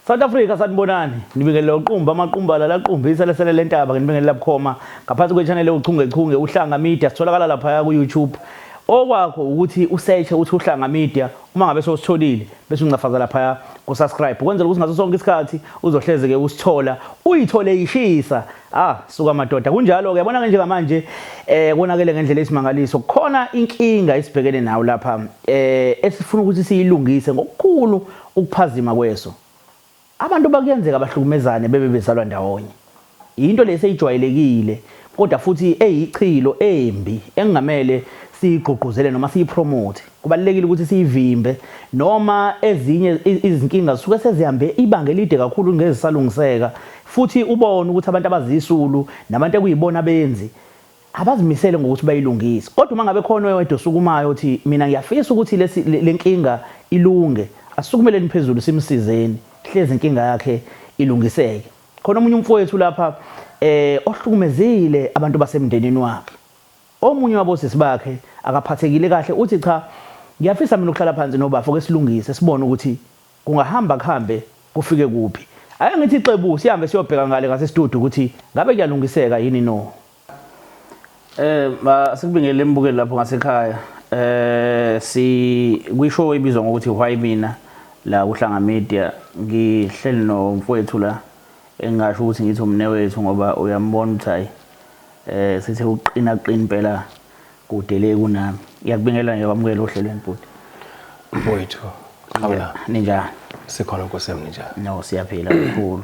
South Africa sanibonani nibingelela uqumba amaqumbala laqumbisa lesele lentaba nginibingelela bukhoma ngaphansi kwe-channel ewuchungechunge uhlanga media sitholakala laphaya ku-YouTube okwakho ukuthi usearch uthi uhlanga media uma ngabe sowusitholile bese uncafaza laphaya ku-subscribe ukwenzela ukuthi ngaso sonke isikhathi uzohleze-ke usithola uyithole ishisa ah suka madoda kunjalo-ke yabona-ke njengamanje eh konakele ngendlela esimangaliso khona inkinga esibhekene nayo lapha eh esifuna ukuthi siyilungise ngokukhulu ukuphazima kweso. Abantu bakuyenzeka bahlukumezane bebe bezalwa ndawonye. Yinto le eseyijwayelekile kodwa futhi eyichilo embi engingamele siyigqugquzele noma siyipromote. Kubalulekile ukuthi siyivimbe noma ezinye izinkinga zisuke sezihambe ibanga elide kakhulu ngeke zisalungiseka futhi ubone ukuthi abantu abazisulu nabantu ekuyibona abenzi abazimisele ngokuthi bayilungise kodwa uma ngabe khona oyedwa osukumayo uthi mina ngiyafisa ukuthi lesi lenkinga ilunge asisukumeleni phezulu simsizeni hlezi inkinga yakhe ilungiseke khona omunye umfowethu lapha eh ohlukumezile abantu basemndenini wakhe omunye wabosisi bakhe akaphathekile kahle uthi cha ngiyafisa mina ukuhlala phansi nobafo ke silungise sibone ukuthi kungahamba kuhambe kufike kuphi ake ngithi xebu sihambe siyobheka ngale ngase-studio ukuthi ngabe kuyalungiseka yini no Sikubingelele mbukeli lapho ngasekhaya. Si kwishow ebizwa ngokuthi Why Mina la kuhlanga media ngihleli nomfowethu la engingasho ukuthi ngithi umnewethu ngoba uyambona ukuthi hayi sithe uqina qina impela kude le kunami. Ngiyakubingelela ngiyakwamukela ohlelweni bhuti. Mfowethu, qhawe Ninjani? Sikhona Nkosi yami ninjani? No, siyaphila kakhulu.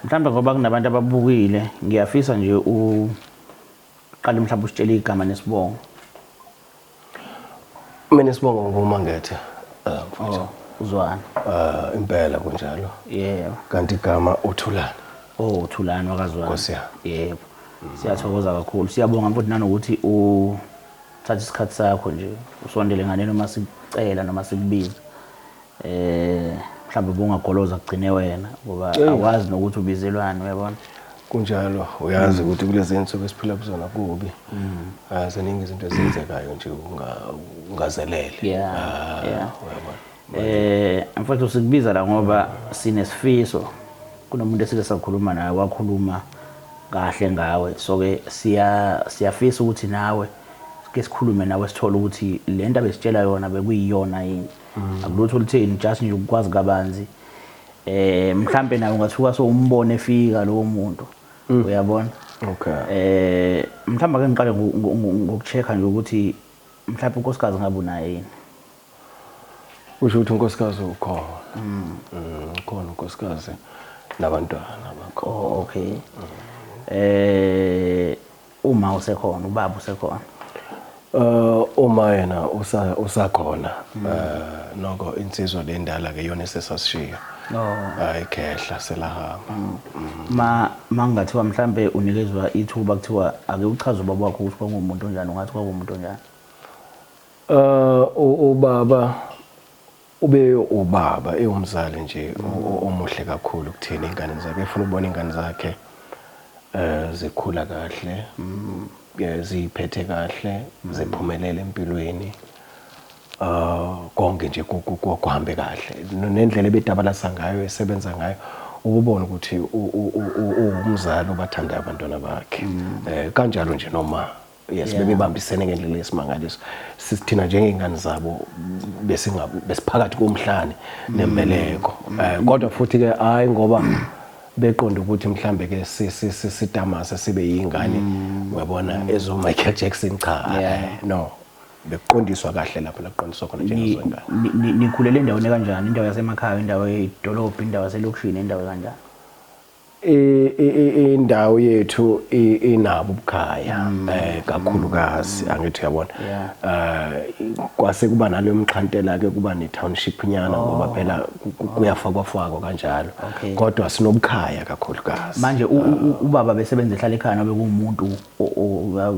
Mhlawumbe ngoba kunabantu ababukile, ngiyafisa nje uqale mhlawumbe usitshele igama nesibongo. Mina isibongo nguMangethe. Mfowethu. Oh, uzwana. Impela kunjalo. Yebo. Kanti igama uThulani. Oh, uThulani wakaZwana. Nkosi yami. Yebo. Siyathokoza kakhulu. Siyabonga futhi nanokuthi uthatha isikhathi sakho nje usondele ngane noma sikucela noma sikubiza. Mhlawumbe bungagoloza kugcine wena ngoba awazi nokuthi ubizelwani uyabona. Kunjalo, uyazi ukuthi kulezi insuku esiphila kuzona kubi. Ziningi izinto ezenzekayo nje ungazelele. Uyabona. Mfowethu sikubiza la ngoba sinesifiso kunomuntu esike sakhuluma naye wakhuluma kahle ngawe so ke siyafisa ukuthi nawe ke sikhulume nawe sithole ukuthi le nto abesitshela yona bekuyiyona yini. Akulutho olutheni just nje ukwazi kabanzi. Mhlambe nawe ungathuka sowumbone efika lowo muntu. Uyabona? Okay. Mhlawumbe ake ngiqale ngokucheck-a nje ukuthi mhlawumbe unkosikazi ngabe unaye yini. Kusho ukuthi unkosikazi ukhona. Ukhona unkosikazi nabantwana bakho. Oh, okay. Uma usekhona, ubaba usekhona. Uma yena usakhona. Noko insizwa le ndala ke yona esesasishiya. Oh. Ikhehla selahamba. Mangathiwa mhlambe unikezwa ithuba kuthiwa ake uchaze ubaba wakho ukuthi kwakungumuntu onjani, ungathi kwakungumuntu onjani? Ubaba ube ubaba ewumzali nje omuhle kakhulu kuthina ingane zakhe, efuna ukubona ingane zakhe zikhula kahle, ziphethe kahle, ziphumelele empilweni. Konke nje kuhambe kahle. Nendlela ebedabalasa ngayo, esebenza ngayo, ukubona ukuthi uwumzali obathandayo abantwana bakhe. Kanjalo nje noma yes bebebambisene ngendlela yesimangaliso. Sithina njengey'ngane zabo besiphakathi komhlane nembeleko. Kodwa futhi ke hayi ngoba beqonda ukuthi mhlambe ke sitamase sibe yingane uyabona ezo Michael Jackson cha no bekuqondiswa kahle lapho laqondiswa khona njengezongane. Nikhulele endaweni kanjani? Indawo yasemakhaya, indawo yedolobha, indawo yaselokishini, indawo kanjani? Indawo yethu inabo ubukhaya kakhulukazi angithi uyabona. Kwase kuba naleyo mxhantela ke kuba ne township nyana ngoba phela kuyafakwa fakwa kanjalo. Kodwa sinobukhaya kakhulukazi. Manje ubaba besebenza ehlala ekhaya nobe kuwumuntu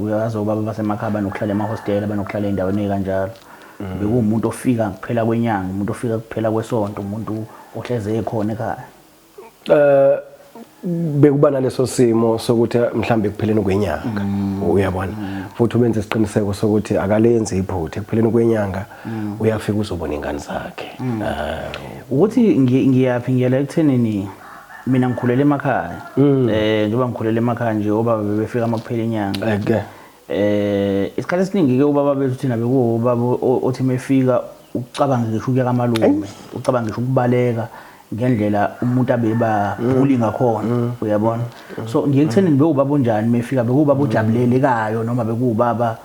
uyazi obaba basemakhaya banokuhlala emahostela, banokuhlala endaweni ekanjalo. Bekuwumuntu ofika kuphela kwenyanga, umuntu ofika kuphela kwesonto, umuntu ohleze ekhona ekhaya. Bekuba naleso simo sokuthi mhlambe ekupheleni kwenyanga uyabona. Futhi ubenze isiqiniseko sokuthi akalenzi iphutha ekupheleni kwenyanga, uyafika uzobona ingane zakhe. Ukuthi ngiyaphi, ngiyela ekuthenini mina ngikhulele emakhaya, njengoba ngikhulele emakhaya nje, obaba bebefika uma kuphela inyanga. Isikhathi esiningi ke ubaba bethu thina bekuwubaba othi mefika ucabanga ngisho ukuya kamalume, ucabanga ngisho ukubaleka ngendlela umuntu abeba bully ngakhona, uyabona. So ngiye ekuthenini bewubaba onjani mefika? Bekuwubaba ojabulelekayo noma bekuwubaba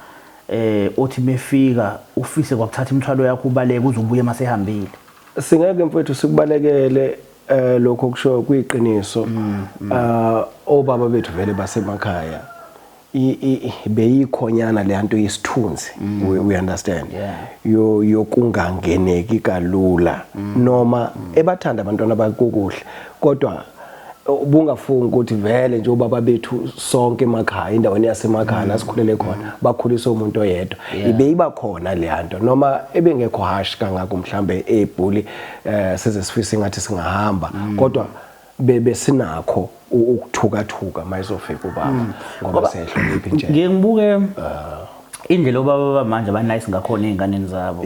othi mefika ufise kwakuthatha imithwalo yakho ubaleke uze ubuye masehambile? Singeke mfowethu sikubalekele lokho kusho kuyiqiniso. Obaba bethu vele basemakhaya beyikhonyana le nto yesithunzi, we understand, yo yokungangeneki kalula, noma ebathanda abantwana bakukuhle, kodwa ubungafunga ukuthi vele nje ubaba bethu sonke emakhaya, endaweni yasemakhaya la sikhulele khona, bakhuliswa umuntu oyedwa. Ibe iba khona le nto, noma ebengekho harsh kangako mhlambe ebhuli, size sifise ngathi singahamba, kodwa besinakho ukuthukathuka mayizofika ubaba ngoba siyahlonipha nje. Ngiye ngibuke indlela obaba bamanje abanice ngakhona ey'nganeni zabo,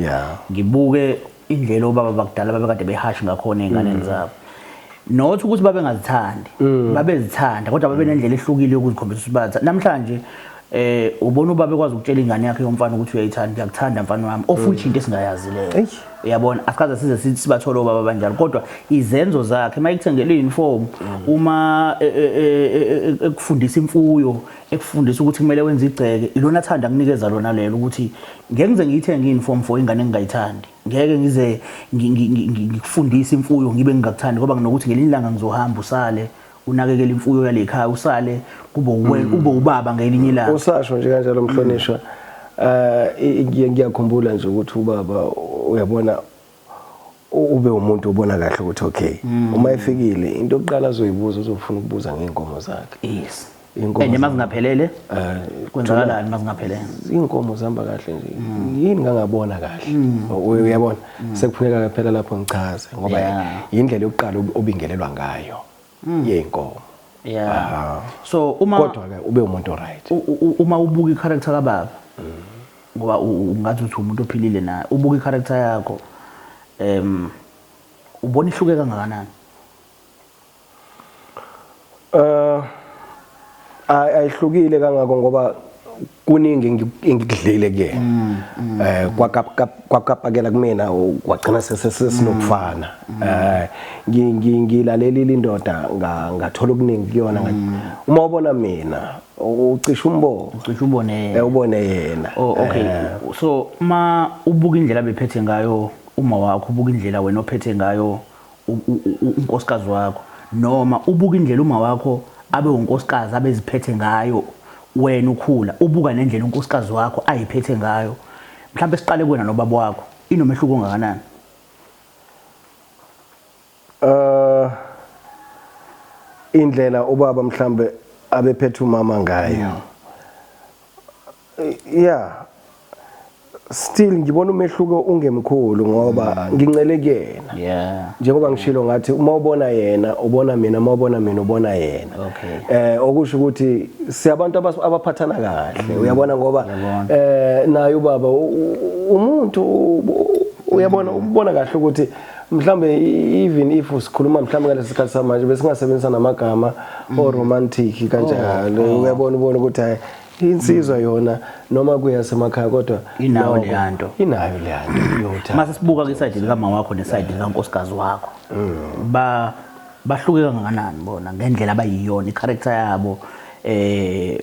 ngibuke indlela obaba bakudala babekade beharsh ngakhona ey'nganeni zabo. Not ukuthi babengazithandi, babezithanda, kodwa babe nendlela ehlukile yokuzikhombisa ukuthi bayathanda. Namhlanje ubona ubaba ekwazi ukutshela ingane yakhe yomfana ukuthi uyayithanda, "Ngiyakuthanda mfana wami," of which into esingayazi leyo. Uyabona, asikaze size sithi sibathole obaba banjalo, kodwa izenzo zakhe, uma ekuthengela i-uniform, uma ekufundisa imfuyo, ekufundisa ukuthi kumele wenze igceke, ilona athanda kunikeza lona lelo ukuthi ngeke ngize ngiyithenge i-uniform for ingane engingayithandi, ngeke ngize ngikufundise imfuyo ngibe ngingakuthandi, ngoba nginokuthi ngelinye ilanga ngizohamba, usale unakekela imfuyo yale khaya, usale kube ube ubaba ngelinye ilanga. Usasho nje kanjalo mhlonishwa, ngiyakhumbula nje ukuthi ubaba, uyabona, ube umuntu ubona kahle ukuthi okay, uma efikile into yokuqala azoyibuza, uzofuna ukubuza ngey'nkomo zakhe. Iy'nkomo And mazingaphelele, kwenzakalani mazingaphelele? Iy'nkomo zihamba kahle nje yini? Ngangabona kahle, uyabona, sekufuneka phela lapho ngichaze ngoba indlela yokuqala obingelelwa ngayo yey'nkomo. So uma Kodwa ke ube umuntu right. Uma ubuka i-character kababa, ngoba ungathi uthi umuntu ophilile naye, ubuka i-character yakho, ubona ihluke kangakanani? Ayihlukile kangako ngoba kuningi engikudlile kuyena, kwakapakela kumina, kwagcina sesinokufana. Ngilalelile indoda, ngathola okuningi kuyona. Uma ubona mina ucishe umbono. Ucishe ubone yena. Ubone yena. Oh, okay. So uma ubuka indlela bephethe ngayo uma wakho, ubuka indlela wena ophethe ngayo unkosikazi wakho, noma ubuka indlela uma wakho abe unkosikazi abeziphethe ngayo wena ukhula, ubuka nendlela unkosikazi wakho ayiphethe ngayo, mhlawumbe siqale kuwena nobaba wakho, inomehluko ongakanani? Indlela ubaba mhlambe abephethe umama ngayo, yeah, still ngibona umehluko ungemkhulu ngoba ngincele kuyena. Njengoba ngishilo ngathi uma ubona yena ubona mina, uma ubona mina ubona yena. Okusho ukuthi siyabantu abaphathana kahle, uyabona, ngoba Ngiyabona. Naye ubaba umuntu uyabona, ubona kahle ukuthi mhlambe even if sikhuluma mhlambe ngalesi sikhathi samanje besingasebenzisa namagama o romantic kanjalo, uyabona, ubona ukuthi hayi, insizwa yona noma kuyasemakhaya kodwa Inayo noko leya nto. Inayo leya nto yothando. Mase sibuka kwisayidi likama wakho nesayidi likankosikazi wakho, ba bahluke kangakanani bona ngendlela abayiyona, i-character yabo,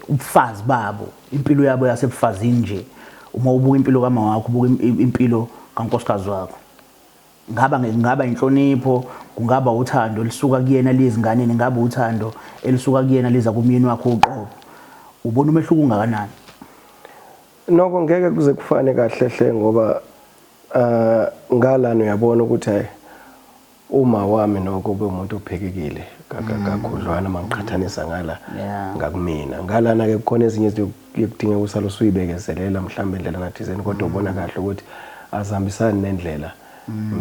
ubufazi babo, impilo yabo yasebufazini nje? Uma ubuka impilo kama wakho, ubuka impilo kankosikazi wakho, ngaba inhlonipho, kungaba uthando lisuka kuyena liyezinganeni, ngaba uthando elisuka kuyena liza kumyeni wakho uqobo, ubona umehluko ungakanani? Nokho ngeke kuze kufane kahle hle ngoba ngalana uyabona ukuthi hayi, uma wami nokho ube umuntu ophekekile kakhudlwana mangiqhathanisa ngala ngakumina. Ngalana ke kukhona ezinye izinto kudingeka usale usuyibekezelela mhlawumbe indlela nathizeni, kodwa ubona kahle ukuthi azihambisani nendlela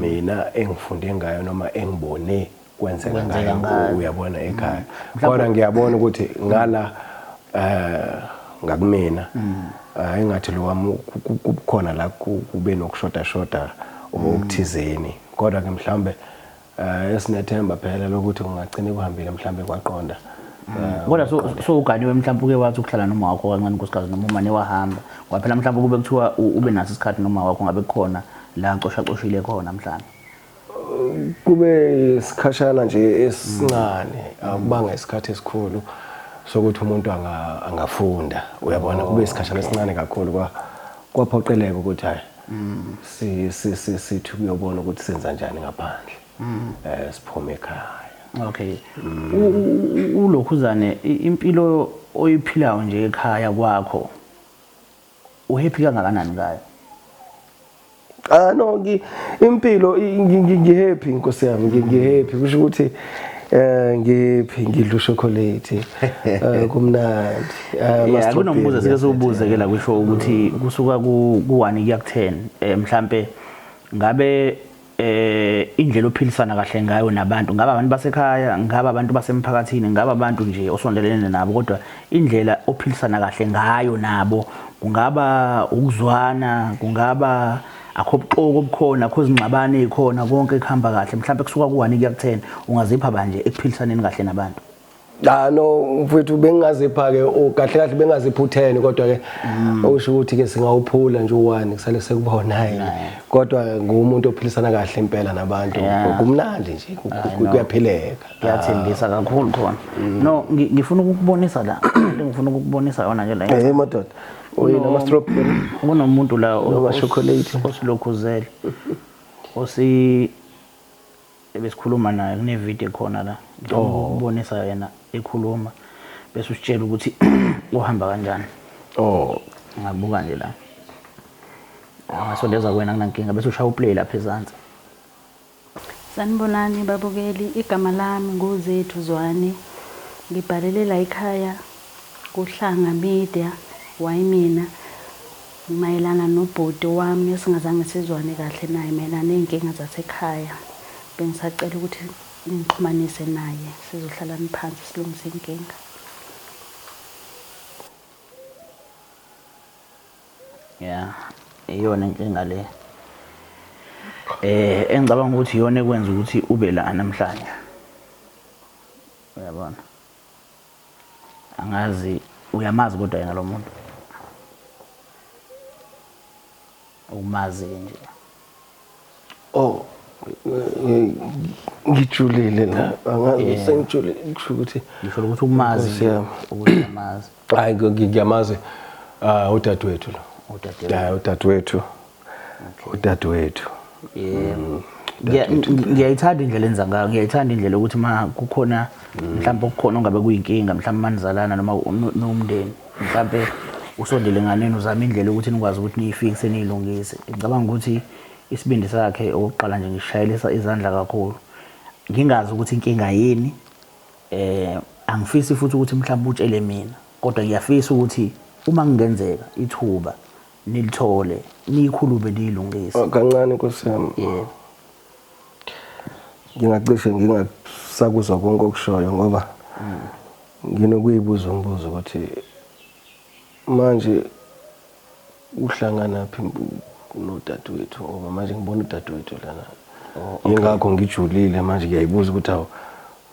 mina engifunde ngayo noma engibone kwenzeka Kwenzeka ngayo, ngayo. uyabona, ekhaya. Kodwa ngiyabona ukuthi ngala ngakumina. Engathi lo wami kukhona la kube nokushoda shoda okuthizeni, kodwa ke mhlambe esinethemba phela lokuthi kungagcina kuhambile mhlambe kwaqonda. Kodwa so uganiwe mhlawumbe uke wathi ukuhlala noma wakho kancane nkosikazi, noma umane wahamba kwaphela, mhlawumbe kube kuthiwa ube naso isikhathi noma wakho ngabe kukhona la cosha coshile khona mhlawumbe. Kube isikhashana nje esincane, akubanga isikhathi esikhulu sokuthi umuntu angafunda, uyabona. Kube isikhashana esincane kakhulu, kwaphoqeleka ukuthi hayi sithi kuyobona ukuthi senza njani ngaphandle, siphume ekhaya. Okay. Ulokhuzane impilo oyiphilayo nje ekhaya kwakho, uhappy kangakanani ngayo? Ah no, impilo ngihappy Nkosi yami, ngihappy, kusho ukuthi ngihappy, ngidla ushokolate, kumnandi. Yeah, kunombuzo sike siwubuze ke la kusho ukuthi kusuka ku 1 kuya ku 10, mhlambe ngabe indlela ophilisana kahle ngayo nabantu, ngabe abantu basekhaya, ngabe abantu basemphakathini, ngabe abantu nje osondelene nabo, kodwa indlela ophilisana kahle ngayo nabo, kungaba ukuzwana, kungaba akho buxoki obukhona, akho izingxabano ezikhona, konke kuhamba kahle, mhlawumbe kusuka ku-1 kuya ku-10 ungazipha banje ekuphilisaneni kahle nabantu? Ah no mfowethu, bengingazipha ke kahle kahle bengazipha u10, kodwa ke okusho ukuthi ke singawuphula nje u1 kusale sekuba u9, kodwa ngumuntu ophilisana kahle impela nabantu, kumnandi nje, kuyaphileka. Kuyathembisa kakhulu khona. No, ngifuna ukukubonisa la, ngifuna ukukubonisa yona nje la. Madoda, uyi noma strawberry. Kunomuntu la noma chocolate osilokhuzele osi ebesikhuluma naye, kune video khona la, ngifuna ukubonisa yena ekhuluma bese usitshela ukuthi uhamba kanjani. Ngabuka nje la, angasondeza kuwena kunankinga, bese ushaya uplay lapha ezansi. Sanibonani babukeli, igama lami nguZethu Zwane, ngibhalele la ekhaya kuHlanga Media wayimina mayelana nobhuti wami esingazange sizwane kahle naye mayelana ney'nkinga zasekhaya. Bengisacela ukuthi ningixhumanise naye, sizohlalani phansi silungise inkinga. Yeah, iyona inkinga le engicabanga ukuthi iyona ekwenza ukuthi ube la namhlanje, uyabona. Angazi uyamazi kodwa yena lo muntu, umazi nje? Oh, ngijulile la, angazi sengijulile, kusho ukuthi ngisho ukuthi umazi Nkosi yami. Ukuthi uyamazi. Hayi, ngiyamazi, ah, udadewethu lo. Udadewethu. Hayi, udadewethu, udadewethu. Yebo. Ngiyayithanda indlela enza ngayo, ngiyayithanda indlela ukuthi ma kukhona mhlawumbe okukhona ongabe kuyinkinga, mhlawumbe manizalana noma nomndeni, mhlawumbe usondele nganeni uzama indlela ukuthi nikwazi ukuthi niyifikise niyilungise. Ngicabanga ukuthi isibindi sakhe okokuqala nje ngishayelisa izandla kakhulu. Ngingazi ukuthi inkinga yini, angifisi futhi ukuthi mhlawumbe utshele mina, kodwa ngiyafisa ukuthi uma kungenzeka ithuba nilithole niyikhulume niyilungise. Oh, kancane Nkosi yami. Yebo. Ngingacishe ngingasakuzwa konke okushoyo ngoba nginokuyibuza umbuzo ukuthi manje uhlangana phi nodadewethu, ngoba manje ngibona udadewethu lana. Yingakho ngijulile manje, ngiyayibuza ukuthi awu,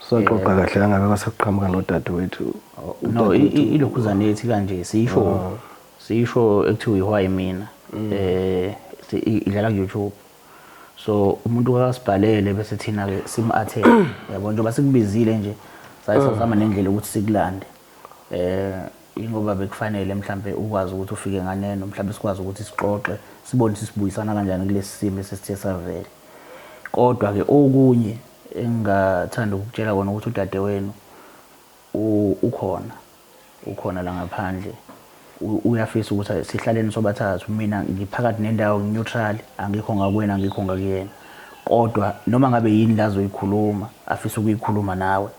saxoxa kahle kangaka kwasekuqhamuka nodadewethu. No, ilokhuzane ethi kanje siyisho ekuthiwa ihwayi mina, idlala ku YouTube, so umuntu kasibhalele bese thina ke sim-attend, yabo, njengoba sikubizile nje saye sazama nendlela ukuthi sikulande, ingoba bekufanele mhlambe ukwazi ukuthi ufike nganeno, mhlambe sikwazi ukuthi sixoxe sibone ukuthi sibuyisana kanjani kulesi simo esesithe savela. Kodwa ke okunye engingathanda ukukutshela kona ukuthi udadewenu ukhona la ngaphandle, uyafisa ukuthi sihlaleni sobathathu. Mina ngiphakathi nendawo, neutral, angikho ngakwena, angikho ngakuyena, kodwa noma ngabe yini la azoyikhuluma afisa ukuyikhuluma nawe,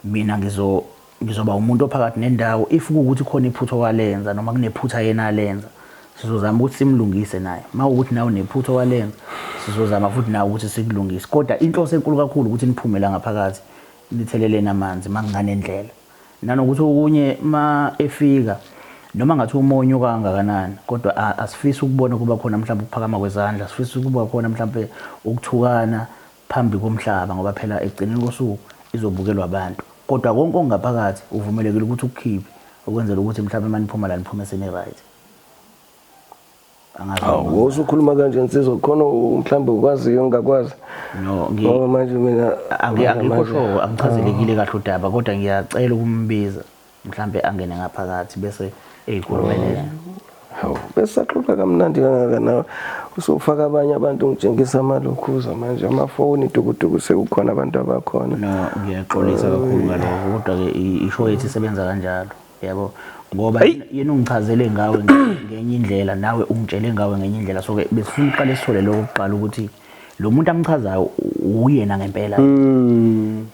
mina ngizoba umuntu ophakathi nendawo. If kuwukuthi khona iphutha owalenza noma kunephutha yena alenza, sizozama ukuthi simlungise naye. Uma ukuthi nawe unephutha owalenza, sizozama futhi nawe ukuthi sikulungise, kodwa inhloso enkulu kakhulu ukuthi niphume la ngaphakathi nithelelene amanzi uma kunganendlela. Nanokuthi okunye ma efika Noma ngathi umoya unyuka kangakanani kodwa asifisi ukubona kuba khona mhlawumbe ukuphakama kwezandla, sifisa ukuba khona mhlawumbe ukuthukana phambi komhlaba ngoba phela ekugcineni kosuku izobukelwa abantu. Kodwa konke okungaphakathi uvumelekile ukuthi ukukhiphe ukwenzela ukuthi mhlawumbe uma niphuma la niphume seni-right. Angazi Hawu, noma- woze ukhuluma kanje nsizwa khona mhlawumbe ukwaziyo ngingakwazi. No, Ngoba manje mina angikho manje- sure, angichazelekile kahle udaba kodwa ngiyacela ukumbiza mhlambe angene ngaphakathi bese eyikhulumelela. Hawu, besaxoxa kamnandi kangaka nawe. Usufaka abanye abantu ngitshengisa amalokhuza manje amafoni dukuduku sekukhona abantu abakhona. No, ngiyaxolisa kakhulu ngalokho kodwa-ke ishow yethu isebenza kanjalo yabo ngoba yena ungichazele ngawe ngenye indlela nawe ungitshele ngawe ngenye indlela so-ke besifuna uqale sithole lokho kuqala ukuthi lo muntu amchazayo uyena ngempela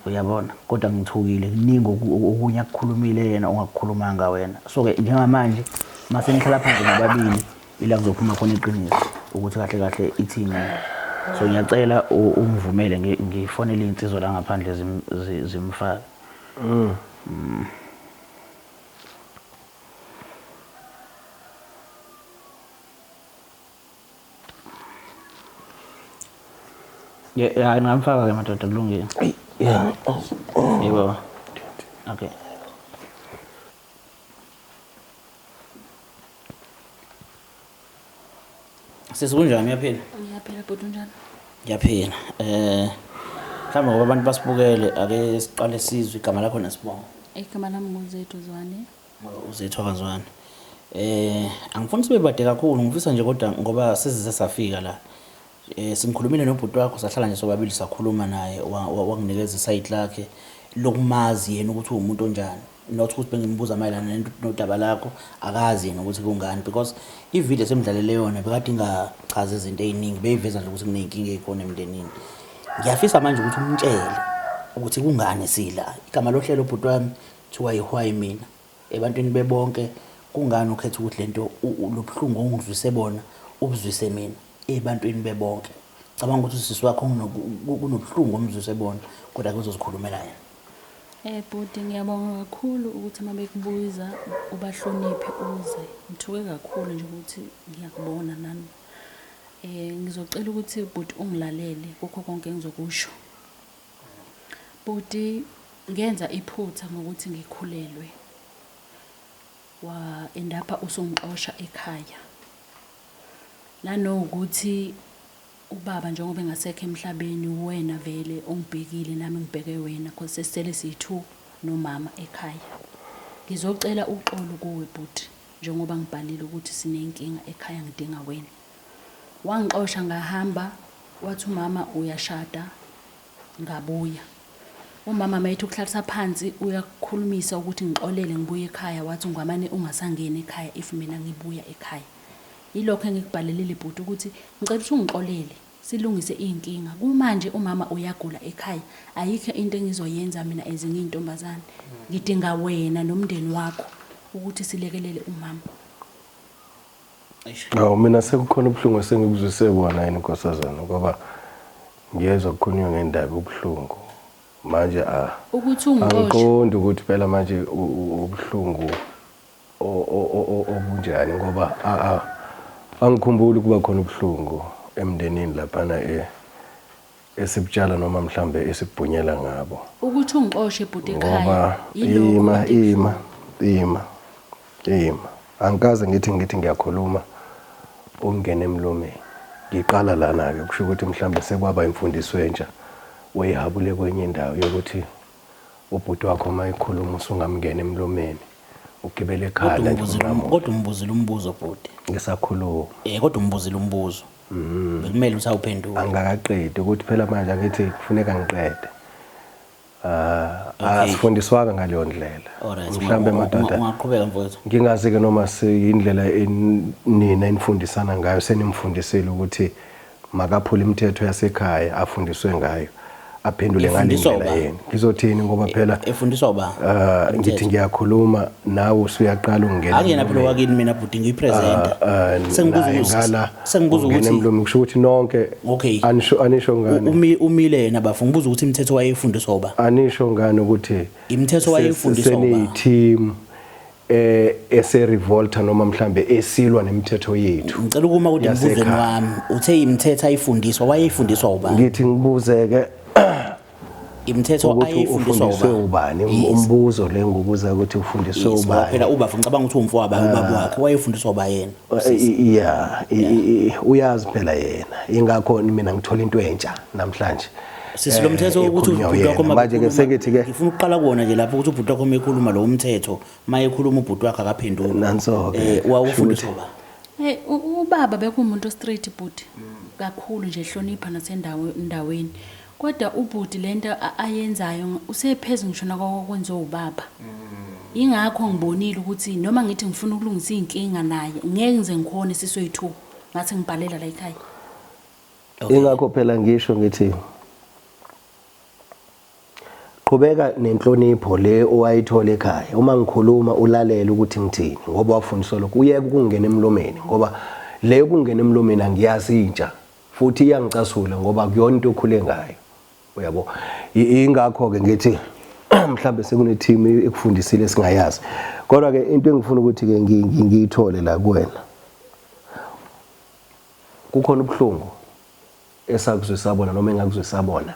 uyabona kodwa ngithukile kuningi okunye akukhulumile yena ongakukhulumanga wena so-ke njengamanje mase nihlala phansi nababili ila kuzophuma khona iqiniso ukuthi kahle kahle ithini so ngiyacela ungivumele ngifonele iy'nsizwa la ngaphandle zimfake. Ya, ngingamfaka ke madoda kulungile. Yeah. Yebo. Okay. Sisi kunjani uyaphila? Ngiyaphila bhuti unjani? Ngiyaphila. Mhlawumbe ngoba abantu basibukele ake siqale sizwe igama lakho nesibongo. Igama lami nguZethu Zwane. Uzethu kaZwane. Angifuni sibe bade kakhulu ngifisa nje kodwa ngoba sesize safika la. Singikhulumile nobhuti wakho sahlala nje sobabili sakhuluma naye wanginikeza isayidi lakhe lokumazi yena ukuthi uwumuntu onjani. Not ukuthi bengimbuza mayelana nodaba lakho akazi yena ukuthi kungani because ivideo esemdlalele yona bekade ingachazi izinto ey'ningi beyiveza nje ukuthi kuney'nkinga ey'khona emndenini. Ngiyafisa manje ukuthi umtshele ukuthi kungani sila. Igama lohlelo bhuti wami kuthiwa yi-Why Mina. Ebantwini bebonke kungani ukhetha ukuthi lento lobuhlungu ongizwise bona ubuzwise mina ebantwini bebonke. Cabanga ukuthi usisi wakho kunobuhlungu omzwise bona kodwa ke uzozikhulumela yena. Bhuti ngiyabonga kakhulu ukuthi uma bekubuza ubahloniphe uze. Ngithuke kakhulu nje ukuthi ngiyakubona nami. Ngizocela ukuthi bhuti ungilalele kukho konke engizokusho. Bhuti ngenza iphutha ngokuthi ngikhulelwe. Wa end up usungixosha ekhaya. Nanokuthi ubaba njengoba engasekho emhlabeni wena vele ongibhekile nami ngibheke wena cause sesisele siyi-2 nomama ekhaya. Ngizocela uxolo kuwe bhuti njengoba ngibhalile ukuthi sinenkinga ekhaya ngidinga wena. Wangixosha ngahamba wathi umama uyashada ngabuya. Umama mayethi ukuhlalisa phansi uyakukhulumisa ukuthi ngixolele ngibuye ekhaya wathi ungamane ungasangeni ekhaya if mina ngibuya ekhaya. Yilokho engikubhalelile bhuti ukuthi ngicela ukuthi ungixolele silungise iy'nkinga. Kumanje umama uyagula ekhaya ayikho into engizoyenza mina as ngiyintombazane. Ngidinga wena nomndeni wakho ukuthi silekelele umama. Awu mina sekukhona ubuhlungu esengikuzwise bona yini nkosazana ngoba ngiyezwa kukhulunywa ngendaba ubuhlungu manje Ukuthi ungixoshe. angiqondi ukuthi phela manje ubuhlungu obunjani ngoba angikhumbuli kuba khona ubuhlungu emndenini laphana esibutshala noma mhlambe esibhunyela ngabo. Ukuthi ungixoshe bhuti ekhaya. Ngoba Yilokho ima into ima ima ima angikaze ngithi ngiyakhuluma ungene emlomeni. Ngiqala lana ke kusho ukuthi mhlambe sekwaba imfundiso entsha oyihabule kwenye indawo yokuthi ubhuti wakho uma ekhuluma usungamngena emlomeni ugibele ekhaya nje unqamuke. Kodwa umbuzile umbuzo bhuti. Ngisakhuluma. Kodwa umbuzile umbuzo. Bekumele ukuthi awuphendule. Angakaqedi ukuthi phela manje angithi kufuneka ngiqede. Asifundiswanga ngaleyo ndlela. Mhlambe madoda. Ungaqhubeka mfowethu. Ngingazi ke noma siyindlela nina enifundisana ngayo senimfundisile ukuthi makaphule imithetho yasekhaya afundiswe ngayo aphendule ngale Efundiswa ndlela uba? yena. Ngizothini ngoba phela Efundiswa uba? Ngithi ngiyakhuluma nawe usuyaqala ukungena Akuyena phela emlomeni. wakini mina bhuti ngiyipresenter. Naye ngala Sengibuza ungena ukuthi emlomeni kusho ukuthi nonke Okay. anisho ngani? Umile yena bafo ngibuza ukuthi imithetho wayefundiswa uba? Anisho ngani ukuthi Imithetho wayefundiswa uba? seniyi-team Ese revolta noma mhlambe esilwa nemithetho yethu. Ngicela ukuma ukuthi embuzweni wami uthe imithetho ayifundiswa, wayeyifundiswa ubani? Ngithi ngibuzeke imithetho ayifundiswa ubani? Umbuzo le ngubuza ukuthi ufundiswe ubani. Phela ubaba ngicabanga ukuthi umfowabo ubaba wakhe wayefundiswa uba yena. Yeah, uyazi phela yena, ingakho mina ngithola into entsha namhlanje. Sisi, lo mthetho ukuthi ubhuti wakho manje ke sengithi ke ngifuna ukuqala kuwona nje lapho ukuthi ubhuti wakho mekhuluma lo mthetho, mayekhuluma ubhuti wakhe akaphenduli. Nanso ke. Wawufundiswa uba? Hey, ubaba bekuwumuntu straight bhuti, kakhulu nje, hlonipha nasendawo endaweni. Kodwa ubhuti lento ayenzayo usephezulu ngisho nakokwenziwa ubaba. Ingakho ngibonile ukuthi noma ngithi ngifuna ukulungisa iy'nkinga naye, ngeke ngize ngikhone sisoyi-two, ngathi ngibhalela la ekhaya. Ingakho phela ngisho ngithi qhubeka nenhlonipho le owayithola ekhaya. Uma ngikhuluma ulalele ukuthi ngithini, ngoba wafundiswa lokho. Uyeke ukungena emlomeni, ngoba le ukungena emlomeni angiyazi intsha, futhi iyangicasula ngoba kuyona into okhule ngayo, uyabo. Ingakho ke ngithi mhlambe sekune team ekufundisile singayazi. Kodwa ke into engifuna ukuthi ke ngiyithole la kuwena, kukhona ubuhlungu esakuzwisa bona noma engakuzwisa bona?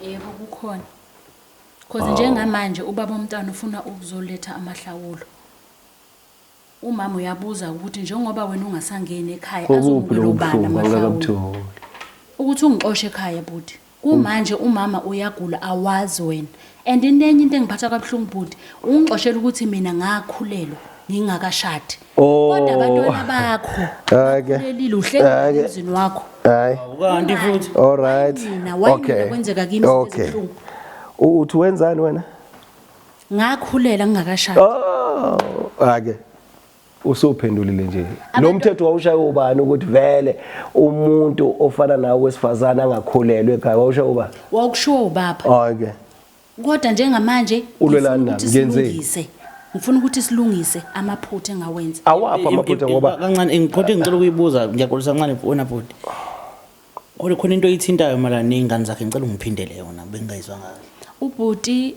Yebo, kukhona, cause njengamanje ubaba omntwana ufuna ukuzoletha amahlawulo. Umama uyabuza ukuthi njengoba wena ungasangeni ekhaya, Kokuphi azomukela lobu ubani buhlungu? amahlawulo? Angikabutholi. Ukuthi ungixoshe ekhaya bhuti, kumanje umama uyagula, awazi wena. And into enye into engiphatha kabuhlungu bhuti, ungixoshela ukuthi mina ngakhulelwa ngingakashadi, kodwa abantwana bakho Hhayi ke. bakhulelile, uhleli Hhayi ke. emzini wakho. Hayi. Kanti futhi All right. Mina, why mina kwenzeka kimi izinto ezibuhlungu? Uthi wenzani wena? Ngakhulela ngingakashadi. Oh, ake. Usuphendulile nje. Lo mthetho wawushaya ubani ukuthi vele umuntu ofana nawe wesifazana angakhulelwe ekhaya, wawushaya ubani? Wakushiwo ubaba. Okay. Kodwa njengamanje Ulwelani ngifuna nami? ukuthi Ngenzeni? silungise. Ngifuna ukuthi silungise amaphutha engawenza. Awapha amaphutha ngoba Kancane, kodwa ngicela ukuyibuza, ngiyaxolisa kancane wena bhuti. Kodwa khona into oyithintayo malana ney'ngane zakhe, ngicela ungiphindele yona, bengingayizwanga kahle. Ubhuti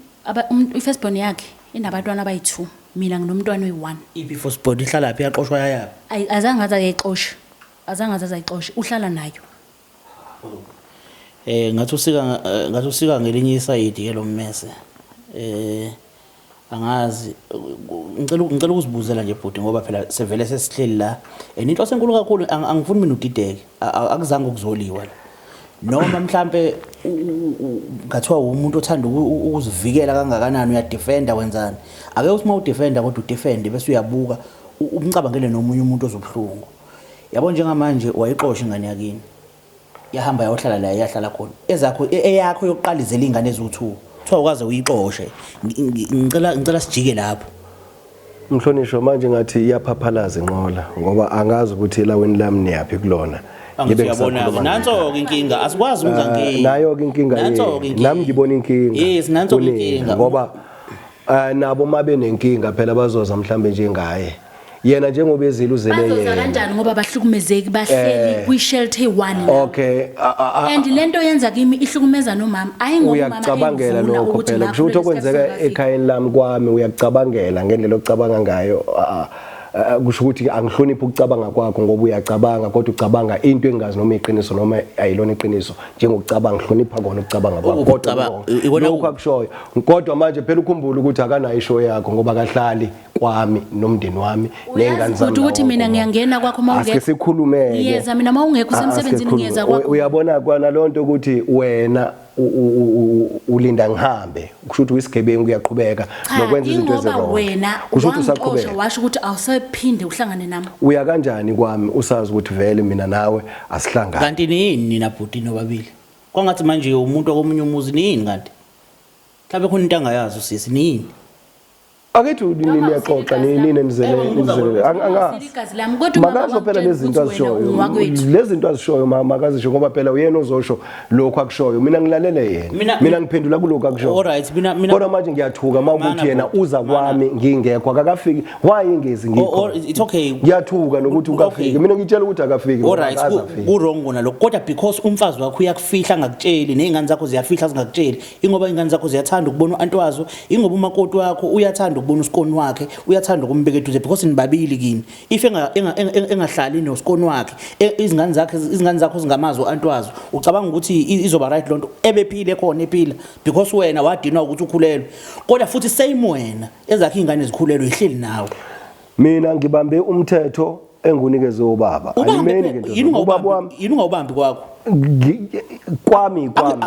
i-firstborn yakhe inabantwana abayi-2, mina nginomntwana oyi-1. Iphi i-firstborn, ihlala phi, yaqoshwa yayaphi? Azange aze ayixoshe, azange aze ayixoshe, uhlala nayo. Ngathi usika ngelinye isayidi ke lo mmese. Angazi, ngicela ukuzibuzela nje bhuti, ngoba phela sevele sesihleli la. And inhloso enkulu kakhulu, angifuni mina udideke. Akuzange ukuzoliwa la. Noma mhlambe ngathiwa umuntu othanda ukuzivikela kangakanani, uyadefenda, wenzani. Ake uthi uma udefenda, kodwa udefende bese uyabuka, umcabangele nomunye umuntu ozobuhlungu. Yabo, njengamanje wayixosha ingane yakini. Yahamba yayohlala la yahlala khona. Ezakho eyakho yokuqala izele ingane eziwu2. Kuthiwa ukaze uyixoshe. Ngicela sijike lapho. Mhlonishwa, manje ngathi iyaphaphalaza inqola, ngoba angazi ukuthi elaweni lami niyaphi kulona. Angithi Ngibe uyabona ngisakhuluma. Nanso-ke inkinga, asikwazi ukungangeni. Nayo-ke inkinga. Nanso-ke Yenu. inkinga. Nami ngibona inkinga Yes, nanso-ke kunina, inkinga. ngoba nabo uma benenkinga phela bazoza mhlambe njengaye yena, njengoba ezile uzele Bazoza yena. kanjani ngoba bahlukumezeki, bahleli kwi-shelter eyi-one la. Okay, And lento yenza kimi ihlukumeza nomama, ayi ngoba umama Uyakucabangela engivuna lokho ukuthi phela, kusho ukuthi ngakhulelwa okwenzeka isikhathi singakafiki. ekhayeni lami kwami uyakucabangela ngendlela ocabanga ngayo. Kusho ukuthi angihloniphi ukucabanga kwakho, ngoba uyacabanga kodwa ucabanga into engazi noma iqiniso noma ayilona iqiniso. Njengokucabanga, hlonipha kona ukucabanga kwakho, kodwa Ikona lokho akushoyo. Kodwa manje phela ukhumbule ukuthi akanayo ishow yakho, ngoba akahlali kwami nomndeni wami ney'ngane Uyazi zami futhi ukuthi nawo mina wonke ngiyangena kwakho uma Asike ungekho. sikhulume-ke. Ngiyeza mina uma ungekho usemsebenzini, Asike ngiyeza sikhulume. kwakho. Uyabona kwana loo nto ukuthi wena ulinda ngihambe, kusho ukuthi uyisigebengu, uyaqhubeka Cha, nokwenza izinto ingoba ezi-wrong. wena Kusho ukuthi wangixosha, usaqhubeka. washo ukuthi awusaphinde uhlangane nami. Uya kanjani kwami usazi ukuthi vele mina nawe asihlangani? Kanti niyini nina bhuti nobabili? Kwangathi manje umuntu okomunye umuzi, niyini kanti? Mhlawumbe khona into angayazi usisi, niyini? Akithi niyaxoxa, nini nizele nizele, angazi. Igazi lami, kodwa umama Makazo phela wangitshela lezi zinto ukuthi wena azishoyo, ungowakwethu. lezi zinto azishoyo, makazisho, ngoba phela uyena ozosho lokhu akushoyo, mina ngilalele yena. Mina ngiphendula kulokhu akushoyo. Alright, mina Kodwa manje ngiyathuka uma Mana ukuthi yena bhuti, uza mana. kwami ngingekho, akakafiki, why ingezi ngikho? Or it's okay. Ngiyathuka nokuthi ukafiki, mina ngitshela ukuthi akafiki ngoba Alright, akaze afike. ku-wrong kona lokho. Kodwa because umfazi wakho uyakufihla angakutsheli, ney'ngane zakho ziyafihla zingakutsheli. Ingoba iy'ngane zakho ziyathanda ukubona u-anti wazo, ingoba umakoti wakho uyathanda. uyathanda ukubona usikoni wakhe, uyathanda ukumbeka eduze because nibabili kini. If engahlali nosikoni wakhe, izingane zakhe, izingane zakho zingamazi u-anti wazo, ucabanga ukuthi izoba right lonto ebephile khona ephila because wena wadinwa ukuthi ukhulelwe. Kodwa futhi same wena ezakhe ingane zikhulelwe ihleli nawe. Mina ngibambe umthetho engunikezwe ubaba. Ubambe Ayimeni ngento. yini Ubaba ungawubambi, wami yini ungawubambi kwakho? Kwami kwami.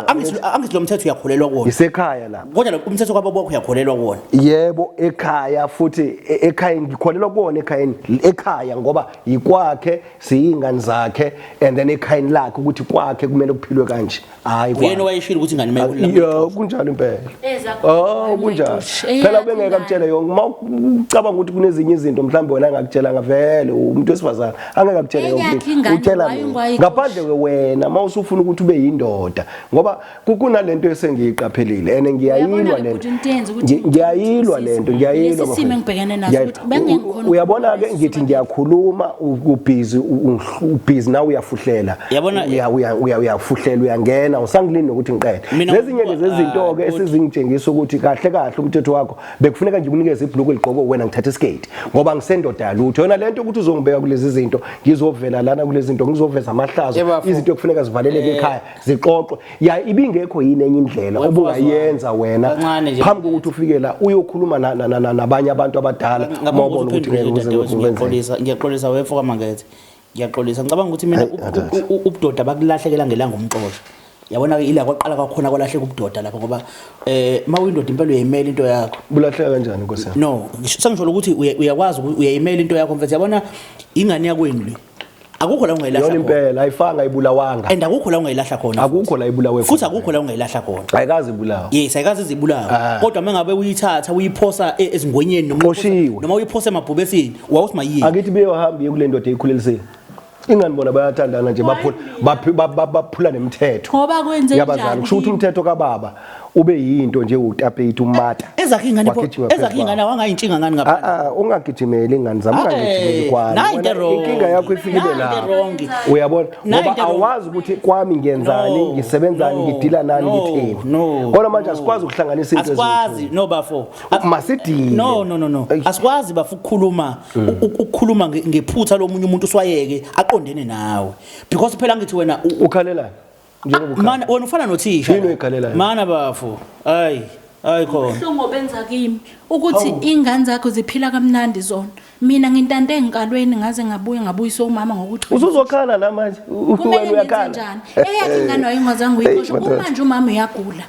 Angithi lo mthetho uyakholelwa kuwona. Isekhaya lapha. Kodwa lo umthetho kwababa wakho uyakholelwa kuwona. Yebo, ekhaya futhi ekhaya ngikholelwa kuwona, ekhayeni, ekhaya ngoba yikwakhe, siyingane zakhe, and then ekhayeni lakhe ukuthi kwakhe kumele kuphilwe kanje. Hayi Uyena kwami. owayeshilo ukuthi ingane mayikhulula. Ya, kunjalo impela. Ezakho Oh, kunjalo. Eyakho Phela bengeke ingane. akutshele yonke. Uma ucabanga ukuthi kunezinye izinto mhlawumbe wena angakutshelanga, vele umuntu wesifazane angeke akutshele yonke Eyakho into. ingane, Utshela why mina. ungayixoshi? Ngaphandle ke wena uma usufuna ukuthi ube yindoda, ngoba kunalento esengiyiqaphelile and ngiyayilwa Uyabona-ke lento. bhuti, into eyenza ukuthi Ngiyayilwa ngikuthusise. lento, ngiyayilwa. Lesi simo bafowethu. engibhekene naso ukuthi bengengikhona Uyabona ke ukukhuluma ngithi ngiyakhuluma, ubhizi, ubhizi nawe uyafuhlela. Yabona- Uyafuhlela, uyangena, usangilindi nokuthi ngiqede. Mina Lezinye ke zezinto ke Ah, esizingitshengisa ukuthi kahle kahle umthetho wakho bekufuneka nje ukunikeze ibhuluku eligqoko wena, ngithathe iskate ngoba ngisendoda yalutho. Yona lento ukuthi uzongibeka kulezi zinto, ngizovela lana kulezi zinto, ngizoveza amahlazo, Yebo, izinto ekufuneka zivaleleke ekhaya zixoxwe. Ya, ibingekho yini enye indlela Wemfo obungayenza wena Kancane nje. phambi kokuthi ufike la uyokhuluma nabanye abantu abadala, Ngaphambi uma ubona kokuthi ukuthi ngeke uphendule, kuze dadewethu, kwenzeke? ngiyaxolisa, ngiyaxolisa wemfo kaMangethe, ngiyaxolisa. Ngicabanga ukuthi mina Hayi, athathe. ubudoda bakulahlekela ngelanga umxosha. Yabona ke, ila kwaqala kwakhona kwalahleka ubudoda lapho, ngoba uma uyindoda impela uyayimela into yakho. Bulahleka kanjani, nkosi yami? No, sengisho ukuthi uyakwazi uyayimela into yakho, mfethu. Yabona ingane yakwenu le, akukho la ungayilahla Yona khona. impela ayifanga, ibulawanga. And akukho la ungayilahla khona. Akukho la ibulawe futhi khona. Akukho la ungayilahla khona. Ayikaze ibulawe. Yes, ayikaze izibulawe. Ah. Kodwa uma ngabe uyithatha uyiphosa ezingwenyeni noma Qoshiwe. noma uyiphosa emabhubesini, wawuthi mayini. Angithi beyohamba iye kule ndoda eyikhulelisiwe. Ingani bona bayathandana nje, baphula baphula nemithetho Ngoba kwenze yabazali. njani? Kusho ukuthi umthetho kababa ube yinto nje utapeti umata. Ezakhe ingane pho, Wagijima phezu ezakhe ingane kwawo. wangayintshinga ngani ngaphandle? Ah ah, ungagijimeli ingane zami, ungagijimeli Eh, kwami. nayi into Wena, wrong. inkinga yakho ifikile Nayi into lapho. wrong. Uyabona, Nayi ngoba into wrong. awazi ukuthi kwami ngiyenzani, No, ngisebenzani, no, ngidila nani, no, ngithini. no, Kodwa manje no. asikwazi ukuhlanganisa into. Asikwazi, no bafo. Masidile. No, no, no, no. Eish. Asikwazi bafo ukukhuluma ukukhuluma ngephutha lomunye umuntu uswayeke aqondene nawe, because phela ngithi wena Ukhalelani njengoba ukhala? Mana, wena ufana nothisha. Yini oyikhalelayo? Mana bafo, hayi, hayi khona. Ubuhlungu obenza kimi ukuthi ingane zakho ziphila kamnandi zona, mina ngintante enkalweni ngaze ngabuya ngabuyiswa umama ngokuthi Usuzokhala la manje. Kumele Wena ngenze uyakhala. njani? Eyakhe ingane wayengazange Hey, uyixoshe. madoda. Kumanje umama uyagula,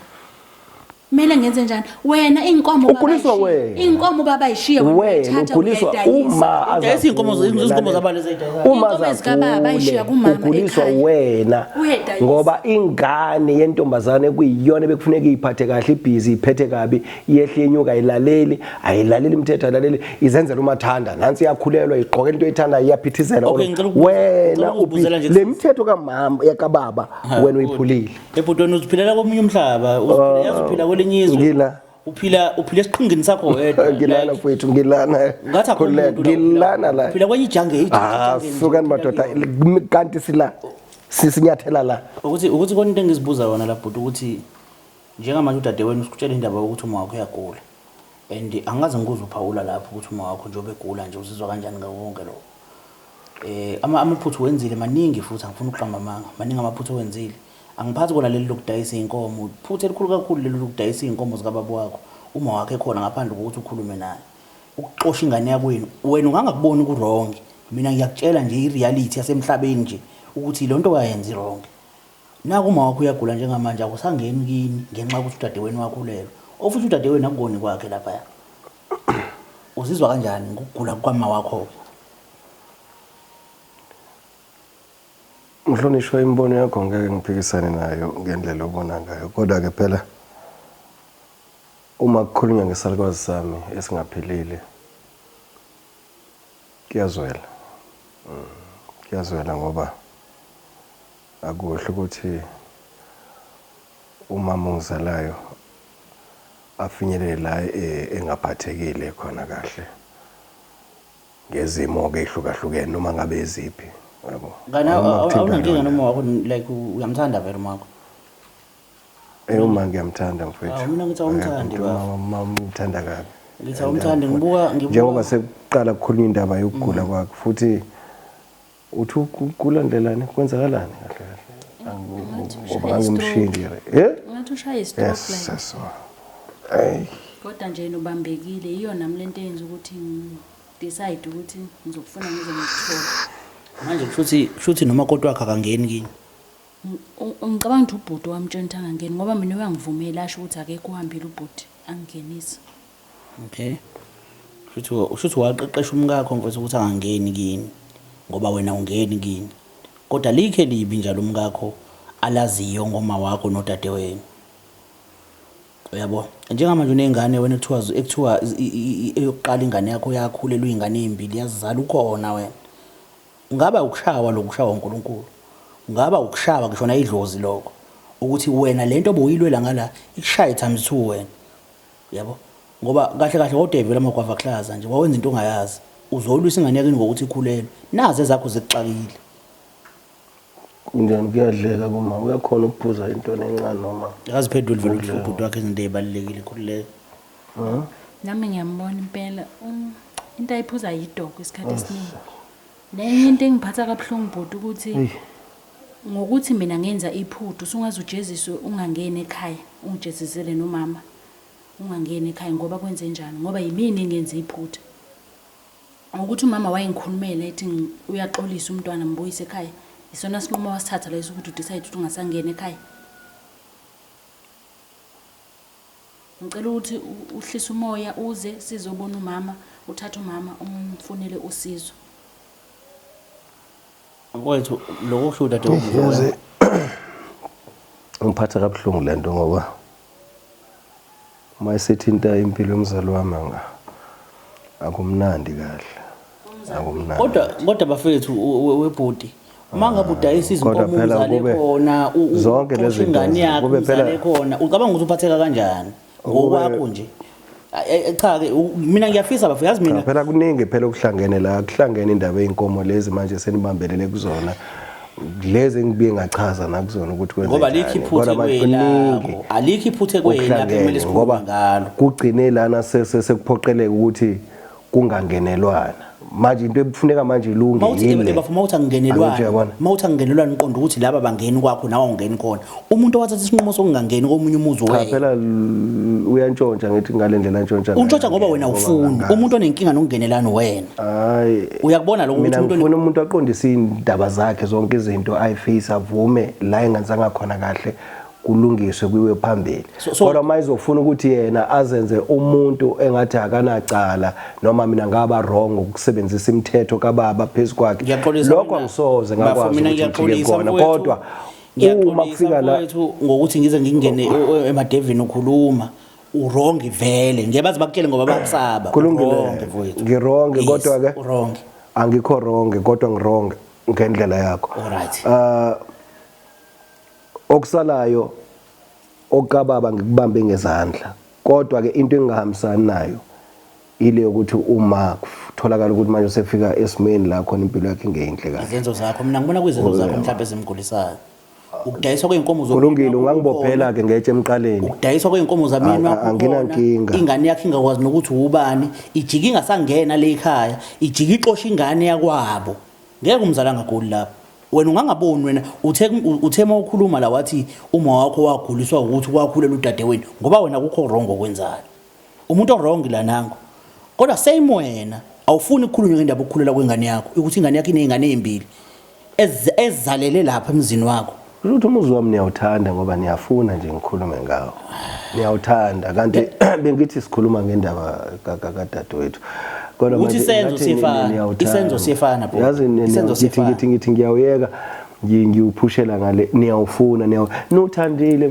kumele ngenze njani? Wena inkomo ubaba Uguliswa ayishiye. wena. Inkomo ubaba ayishiye, Wena uyayithatha, uguliswa uyayidayisa. uma Udayisa azagule, izinkomo lalela. zabani eziyidayisayo? Uma Inkomo ezikababa ayishiya azagule, kumama uguliswa ekhaya. wena Uyayidayisa. ngoba ingane yentombazane kuyiyona bekufuneka iyiphathe kahle, ibhizi iphethe kabi, iyehle yenyuka, ayilaleli, ayilaleli imithetho, ayilaleli, izenzela umathanda. Nansi iyakhulelwa, igqoke into oyithandayo, iyaphithizela. Okay, Wena ngicela ukuzibuzela nje. le mithetho kamama yakababa wena uyiphulile. Ebhuti, wena uziphilela komunye umhlaba, yazi uphila kwelinye izwe. Ngila. Uphila esiqhingini sakho wedwa. Ngilana mfowethu, ngilana. Ngathi akho Khululeka, umuntu la uphila. ngilana la. Uphila kwenye ijange. Ah, sukani madoda, kanti sila sisinyathela la. Ukuthi khona into engizibuza yona la bhuti, ukuthi njengamanje udadewenu usikutshela indaba yokuthi uma wakho uyagula, and angaze ngikuze uphawula lapho ukuthi uma wakho njengoba egula nje uzizwa kanjani ngako konke lokho. Amaphutha wenzile maningi futhi angifuni ukuqamba amanga, maningi amaphutha owenzile. Angiphathi kona leli lokudayisa iy'nkomo, iphutha elikhulu kakhulu leli lokudayisa iy'nkomo zikababa wakho uma wakhe khona ngaphandle kokuthi ukhulume naye. Ukuxosha ingane yakwenu wena ungangakuboni ku-wrong, mina ngiyakutshela nje i-reality yasemhlabeni nje ukuthi le nto wayenza i-wrong. Naku uma wakho uyagula njengamanje, akusangeni kini ngenxa yokuthi udadewenu wakhulelwa, ofuthi udadewenu akukoni kwakhe laphaya. Uzizwa kanjani ngokugula kwama wakho-ke? Mhlonishwa, imibono yakho ngeke ngiphikisane nayo ngendlela obona ngayo, kodwa-ke phela uma kukhulunywa ngesalukwazi sami esingaphilile kuyazwela. Kuyazwela ngoba akuhle ukuthi umama ongizalayo afinyelele la engaphathekile khona kahle ngezimo-ke ey'hlukahlukene noma ngabe eziphi, yabo. Kani Noma kuthinta awunankinga yona. noma wakho, like uyamthanda vele uma wakho? Uma ngiyamthanda mfowethu. Awu, mina ngithi awumthandi, Akekho baba. umuntu, uma umthanda kabi. Ngithi awumthandi ngibuka ngibuka Njengoba sekuqala kukhulunywa indaba yokugula kwakhe futhi uthi ugula ndlelani kwenzakalani kahle kahle Ngathi ngoba ushaya ngangimshiye nje eh Ngathi ushaye i-stroke yes like. yes hey. Kodwa nje yena ubambekile iyo nami lento eyenza ukuthi ngi-decide ukuthi ngizokufuna ngize ngikuthola. Manje kushuthi nomakoti wakhe akangeni kini. Ngicabanga ukuthi ubhuti wamtshela ukuthi angangeni ngoba mina uyangivumela asho ukuthi akekho uhambile ubhuti angingenise. Okay. Kushuthi waqeqesha umkakho mfethu ukuthi angangeni kini ngoba wena ungeni kini. Kodwa likhe libi njalo umkakho alaziyo ngoma wakho nodadewenu. Uyabo? Njengamanje unengane wena ekuthiwa eyokuqala ingane yakho yakhulelwa ingane ezimbili yazizala ukhona wena. Ungaba ukushawa lokushawa uNkulunkulu. Ungaba ukushawa ngisho na idlozi lokho. Ukuthi wena lento obuyilwela ngala ikushaye times 2 wena. Yabo? Ngoba kahle kahle wodevela amagwava kuhlaza nje wawenza into ongayazi. Uzolwisa ingane yakini ngokuthi ikhulelwe. Nazi ezakho zikuxakile. Kunjani kuyadleka kuma uyakhona ukuphuza into encane noma Akaziphenduli vele ubhuti wakhe izinto ezibalulekile khululeka. Nami ngiyambona impela into ayiphuza yidoko isikhathi esiningi. Nenye into engiphatha kabuhlungu bhuti ukuthi ngokuthi mina ngenza iphuthu usungaze ujeziswe ungangeni ekhaya ungijezisele nomama ungangeni ekhaya ngoba kwenze njani ngoba yimina engenza iphutha. Ngokuthi umama wayengikhulumela ethi uyaxolisa umntwana mbuyise ekhaya. Isona sinqumo wasithatha leso ukuthi udecide ukuthi ungasangena ekhaya. Ngicela ukuthi uhlise umoya uze sizobona umama, uthathe umama umfunele usizo. Mfowethu lokho kusho udadewenu. Yazi ngiphatha kabuhlungu lento ngoba uma isethinta impilo yomzali wami akumnandi kahle. Akumnandi. Kodwa bafethu webhodi uma ngabe udayisa Kodwa izinkomo phela umzali kube khona zonke lezi zinto ingane yakho kube phela- umzali khona ucabanga ukuthi uphatheka kanjani ngokwakho nje? Cha ke mina ngiyafisa bafethu yazi mina Cha phela kuningi phela okuhlangene la kuhlangene indaba eyinkomo lezi manje senibambelele kuzona lezi engibuye ngachaza nakuzona ukuthi kwenze ngoba alikho njani. iphutha Kodwa manje ekwelakho kuningi alikho iphutha ekwelakho okuhlangene, kumele sikhulume ngoba ngalo kugcine lana sekuphoqeleka ukuthi kungangenelwana manje into ebufuneka manje ilunge mawuthi yile. ebafuma uthi Angithi angingenelwana uyabona? mawuthi angingenelwana uqonda ukuthi laba bangeni kwakho nawe awungeni khona umuntu owathatha isinqumo sokungangeni komunye umuzi Cha wena phela uyantshontsha ngithi ngale ndlela antshontsha ngayo. untshontsha ngoba wena Ngoba ufuni ngangazi. umuntu onenkinga nokungenelana wena Hayi uyakubona lokho mina ukuthi umuntu ngifuna umuntu aqondise indaba zakhe zonke izinto ayiface avume la engenzanga khona kahle kulungiswe kuyiwe phambili kodwa uma izofuna ukuthi yena azenze umuntu engathi akanacala noma mina ngaba wrong ngokusebenzisa imithetho kababa phezu kwakhe Ngiyaxolisa lokho mina. angisoze Bafo, ngakwazi mina ukuthi ngijike ngiyaxolisa kona mfowethu. kodwa Ngiyaxolisa uma kufika la mfowethu ngokuthi ngize ngingene emadevini ukhuluma uwrong vele ngeke baze bakutshele ngoba bakusaba Kulungile. Uwrong, mfowethu. Ngi-wrong, Yes, kodwa ke- uwrong angikho wrong kodwa ngi-wrong ngendlela yakho. Alright. Okusalayo okababa ngikubambe ngezandla kodwa ke into engingahambisani nayo ile yokuthi uma kutholakala ukuthi manje usefika esimeni la khona impilo yakhe ingeyinhle kahle. Izenzo zakho mina ngibona kuyizenzo zakho mhlawumbe ezimgulisayo. Ukudayiswa kwey'nkomo Kulungile ungangibophela ke ngetshe emqaleni. Ukudayiswa kwey'nkomo zamini wakho Anginankinga. Ingane yakhe ingakwazi nokuthi ubani, ijike ingasangena le ekhaya, ijike ixosha ingane yakwabo. Ngeke umzali angaguli lapho. Wena ungangaboni wena uthe uma ukhuluma la wathi uma wakho waguliswa ukuthi kwakhulela udadewenu ngoba wena kukho wrong okwenzayo. Umuntu owrong la nango. Kodwa same wena awufuni ukukhulunywa ngendaba yokukhulelwa kwengane yakho ukuthi ingane yakho inezingane ezimbili ezizalele lapha emzini wakho. Ukuthi umuzi wami niyawuthanda ngoba niyafuna nje ngikhulume ngawo. Niyawuthanda kanti bengithi sikhuluma ngendaba kadadewethu. Kodwa Ukuthi manje isenzo ngathi siyefana. niyawuthanda. Isenzo siyefana, bro. Yazi Isenzo siyefana. ngithi ngiyawuyeka ngiwuphushela ngale niyawufuna niwuthandile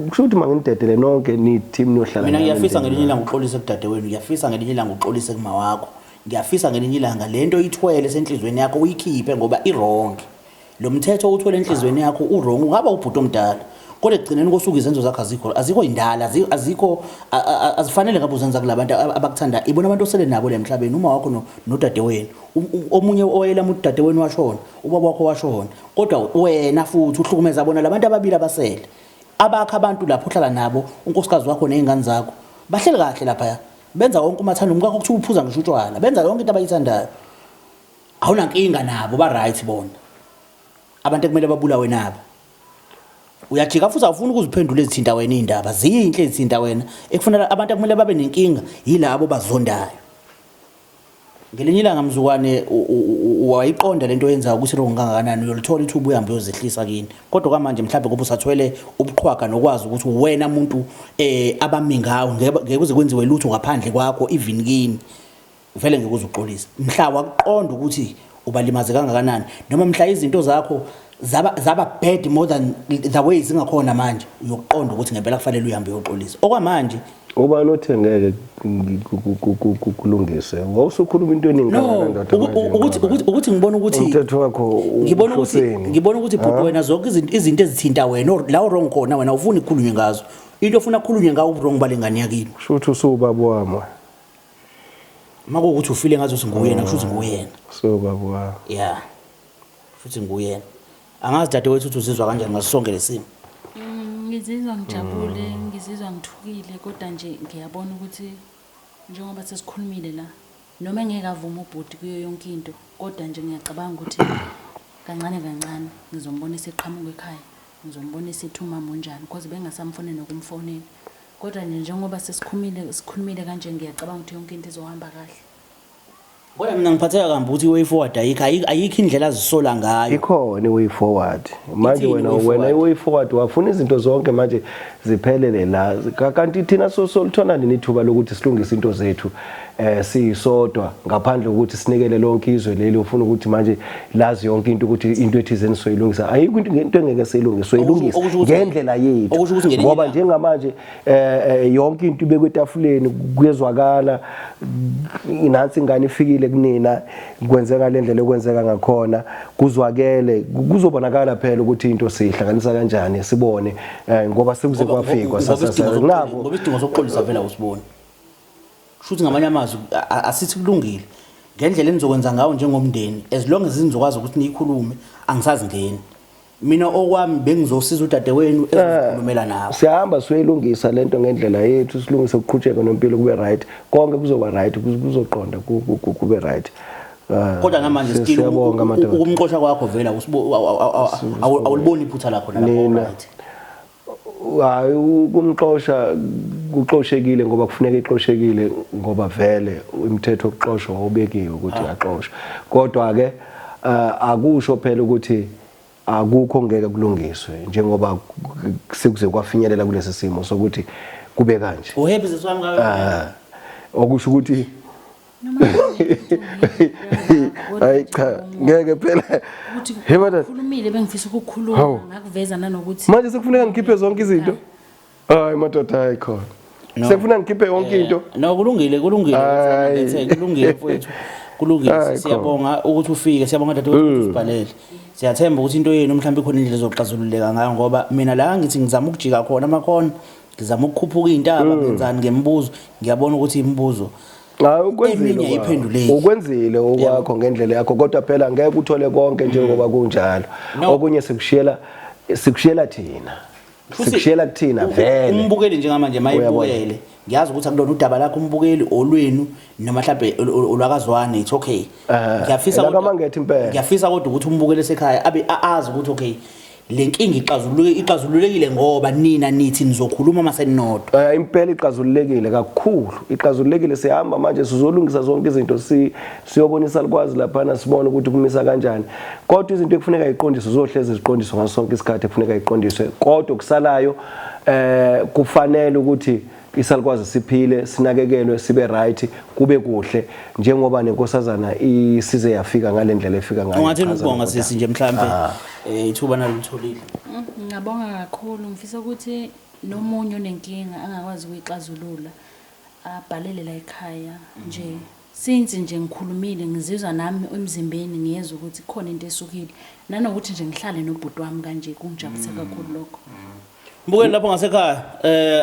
kusho ukuthi manginidedele nonke ni team niyohlala Mina nami ngiyafisa endlini. ngelinye ilanga uxolise kudadewenu, ngiyafisa ngelinye ilanga uxolise kuma wakho. Ngiyafisa ngelinye ilanga lento oyithwele senhlizweni yakho uyikhiphe ngoba i-wrong. Lo mthetho uthwele enhlizweni yakho u-wrong, ungaba ubhuti omdala. Kodwa ekugcineni kosuku izenzo zakho azikho indala, azikho, azifanele ngabe uzenza kulabantu abakuthanda. Ibona abantu osele nabo la emhlabeni, uma wakho nodadewenu. Omunye owayelama udadewenu washona, ubaba wakho washona. Kodwa wena futhi uhlukumeza bona labantu ababili abasele. Abakho abantu lapho uhlala nabo, unkosikazi wakho nezingane zakho. Bahleli kahle lapha. Benza wonke umathanda umkakho kuthiwa uphuza ngisho utshwala. Benza yonke into abayithandayo. Awunankinga nabo ba right bona. Abantu ekumele babulawe nabo. Uyajika futhi awufuni ukuziphendula ezithinta wena iy'ndaba zinhle ezithinta wena ekufunela abantu akumele babe nenkinga yilabo bazondayo. Ngelinye ilanga mzukwane wayiqonda lento oyenzayo ukuthi wrong kangakanani uyolithola ithuba uhambe uyozehlisa kini. Kodwa kwamanje mhlawumbe ngoba usathwele ubuqhwaga nokwazi ukuthi wena muntu abami ngawe ngeke kuze kwenziwe lutho ngaphandle kwakho even kini. Vele ngeke uze uxolise. Mhla wakuqonda ukuthi ubalimaze kangakanani noma mhla izinto zakho zaba bad more than the way zingakhona manje uyokuqonda ukuthi ngempela kufanele uhambe uyoxolisa. Okwamanje Ubani othe ngeke kulungiswe? Wawusukhuluma into eningi kangaka ndoda manje. Ukuthi ngibona ukuthi umthetho wakho ngibona ukuthi ngibona ukuthi bhuti wena zonke izinto ezithinta wena la wrong khona wena ufuna ikhulunywe ngazo. Into ofuna kukhulunywe ngawo wrong balengane yakini. Kusho ukuthi usuwubaba wami. Makuwukuthi ufile ngathi uthi nguyena kusho ukuthi nguyena. Usuwubaba wami. Yeah. Futhi nguyena. Angazi dadewethu ukuthi uzizwa kanjani ngaso sonke lesimo. Ngizizwa ngijabule, ngizizwa ngithukile kodwa nje ngiyabona ukuthi njengoba sesikhulumile la noma engeke avume ubhuti kuyo yonke into kodwa nje ngiyacabanga ukuthi kancane kancane ngizombona eseqhamuka ekhaya, ngizombona esethi umama unjani because bengasamfuni nokumfonela. Kodwa nje njengoba sesikhulumile sikhulumile kanje ngiyacabanga ukuthi yonke into izohamba kahle. Kodwa mina ngiphatheka kambi ukuthi i-way forward ayikho ayikho indlela azisola ngayo. Ikhona i-way forward. Manje wena wena i-way forward wafuna izinto zonke manje ziphelele la. Kanti thina solithola nini ithuba lokuthi silungise into zethu siyisodwa ngaphandle kokuthi sinikele lonke izwe leli ufuna ukuthi manje lazi yonke into ukuthi into ethizeni soyilungisa. Ayikho into engeke siyilungise soyilungisa ngendlela yethu. Ngoba njengamanje yonke into ibekwe etafuleni kuyezwakala nansi ingane ifikile kunina kwenzeka le ndlela ekwenzeka ngakhona kuzwakele kuzobonakala phela ukuthi into sihlanganisa kanjani sibone ngoba sekuze kwafikwa nabo ngoba isidingo sokuxolisa vela usibona kusho ngamanye amazwi asithi kulungile ngendlela enizokwenza ngawo njengomndeni as long as nizokwazi ukuthi niyikhulume angisazi ngeni. Mina okwami bengizosiza udadewenu ezozikhulumela nawe. Siyahamba siyoyilungisa lento ngendlela yethu silungise kuqhutsheke nempilo kube right konke kuzoba right kuzoqonda kube right. Kodwa namanje still ukumxosha kwakho vela awuliboni iphutha lakho nalapho right. Hayi ukumxosha kuxoshekile ngoba kufuneka ixoshekile ngoba vele imithetho yokuxoshwa wawubekiwe ukuthi axoshwe. Kodwa ke akusho phela ukuthi akukho ngeke kulungiswe njengoba sekuze kwafinyelela kulesi simo sokuthi kube kanje. Uhappy sisi wami ngawe? Okusho ukuthi hayi cha ngeke phela hey madam khulumile bengifisa ukukhuluma ngakuveza nanokuthi manje sekufuneka ngikhiphe zonke izinto. Hayi madoda hayi khona. Sekufuneka ngikhiphe yonke into. No kulungile kulungile kulungile mfowethu. Kulungile siyabonga ukuthi ufike siyabonga dadewethu ukuthi usibhalele. Siyathemba ukuthi into yenu mhlawumbe ikhona indlela ezoxazululeka ngayo ngoba mina la ngithi ngizama ukujika khona amakhona ngizama ukukhuphuka iy'ntaba ngenzani ngemibuzo ngiyabona ukuthi imibuzo Hayi ukwenzile ayiphenduleki. Ukwenzile okwakho ngendlela yakho kodwa phela ngeke uthole konke njengoba kunjalo. Okunye sikushiyela thina. Sikushiyela kuthina vele. Umbukeli njengamanje mayibukele. Ngiyazi ukuthi akulona udaba lakho umbukeli olwenu noma mhlambe olwakazwane it's okay. Ngiyafisa kodwa impela. Ngiyafisa kodwa ukuthi umbukeli esekhaya abe azi ukuthi okay le nkinga ixazululekile ngoba nina nithi nizokhuluma mase ninodwa. Impela ixazululekile kakhulu. Ixazululekile sihamba manje sizolungisa zonke izinto siyobonisa likwazi laphana sibone ukuthi kumisa kanjani. Kodwa izinto ekufuneka iqondiswe zohlezi ziqondiswe ngaso sonke isikhathi ekufuneka iqondiswe. Kodwa kusalayo kufanele ukuthi isalukwazi siphile sinakekelwe sibe right kube kuhle njengoba nenkosazana isize yafika ngalendlela efika ngayo. Ungathini ukubonga sisi nje mhlambe ithuba nalutholile? Ngiyabonga kakhulu ngifisa ukuthi nomunye onenkinga angakwazi ukuyixazulula abhalele la ekhaya nje since nje ngikhulumile ngizizwa nami emzimbeni ngiyezwa ukuthi khona into esukile nanokuthi nje ngihlale nobhuti wami kanje kungijabulise kakhulu lokho. Mbukeli lapho ngasekhaya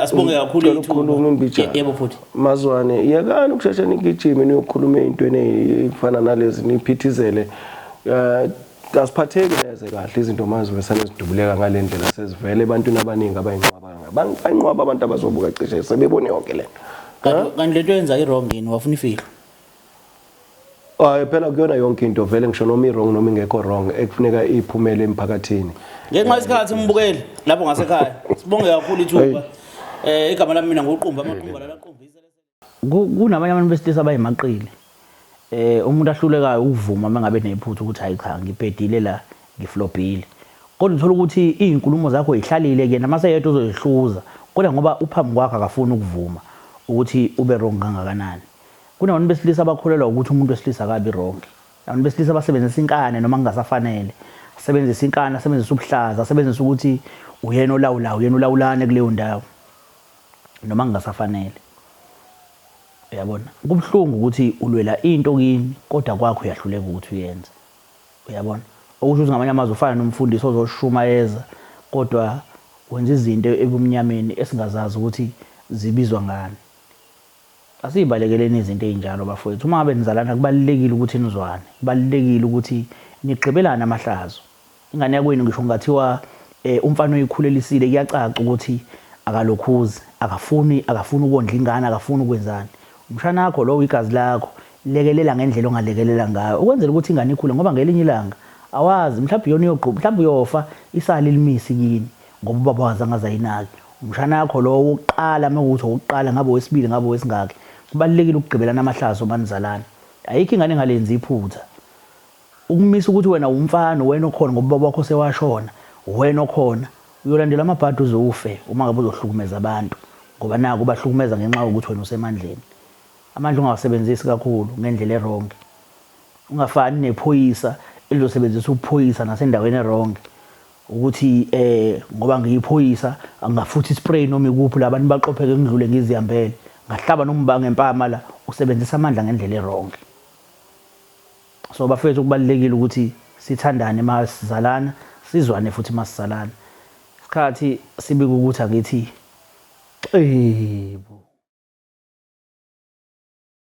asibonge kakhulu ithuba. Yebo futhi. Mazwane yekani ukusheshe nigijime niyokhuluma ezintweni ezifana nalezi niphithizele. Asiphatheki neze kahle izinto manje besane zidubuleka ngalendlela sezivele ebantwini abaningi abayinqwaba. Bayinqwaba abantu abazobuka cishe sebebone yonke lento. Kanti kanti lento yenza i-wrong yini wafuna ifihlo. Hayi phela kuyona yonke into vele ngisho noma i-wrong noma ingekho wrong ekufuneka iphumele emphakathini. Ngenxa yesikhathi mbukeli lapho ngasekhaya. Sibonge kakhulu ithuba. Eh igama lami mina nguQumba amaqumba lalaqumba. Kunabanye abantu besilisa abayimaqili. Eh umuntu ahlulekayo ukuvuma uma ngabe nephutha ukuthi hayi cha ngibhedile la ngiflobhile. Kodwa uthola ukuthi izinkulumo zakho ihlalile kuyena mase yedwa uzoyihluza. Kodwa ngoba uphambi kwakhe akafuni ukuvuma ukuthi ube wrong kangakanani. Kunabantu besilisa abakholelwa ukuthi umuntu wesilisa akabi wrong. Abantu besilisa basebenzisa inkani noma kungasafanele. Asebenzise inkani, asebenzise ubuhlaza, asebenzise ukuthi uyena olawulayo, uyena olawulane kuleyo ndawo. Noma kungasafanele. Uyabona? Kubuhlungu ukuthi ulwela into kini kodwa kwakho uyahluleka ukuthi uyenze. Uyabona? Okusho ukuthi ngamanye amazwi ufana nomfundisi ozoshumayeza kodwa wenza izinto ebumnyameni esingazazi ukuthi zibizwa ngani. Asiyibalekeleni izinto ey'njalo bafowethu. Uma ngabe nizalana kubalulekile ukuthi nizwane, kubalulekile ukuthi nigqibelane amahlazo. Ingane yakwenu ngisho kungathiwa um umfana oyikhulelisile kuyacaca ukuthi akalokhuzi, akafuni akafuni ukondla ingane, akafuni ukwenzani. Umshana wakho lowo igazi lakho, lekelela ngendlela ongalekelela ngayo ukwenzela ukuthi ingane ikhule ngoba ngelinye ilanga awazi mhlawumbe iyona iyoqhuba mhlawumbe uyofa isale ilimisi kini ngoba ubaba wazange azayinaki. Umshana wakho lowo wokuqala mekuwukuthi owokuqala ngabe owesibili ngabe owesingaki. Kubalulekile ukugqibelana amahlazo uma nizalana. Ayikho ingane engalenzi iphutha. Ukumisa ukuthi wena wumfana uwena okhona ngoba ubaba wakho sewashona, uwena okhona. Uyolandela amabhadi uze ufe uma ngabe uzohlukumeza abantu ngoba naku ubahlukumeza ngenxa yokuthi wena usemandleni. Amandla ungawasebenzisi kakhulu ngendlela e-wrong. Ungafani nephoyisa elizosebenzisa ubuphoyisa nasendaweni e-wrong. Ukuthi eh ngoba ngiyiphoyisa angafutha ispray noma ikuphi la abantu baqopheke ngidlule ngizihambele. Ngahlaba noma ngempama la usebenzisa amandla ngendlela e-wrong. So bafethu kubalulekile ukuthi sithandane masizalana, sizwane futhi masizalana. Isikhathi sibika ukuthi angithi xebu.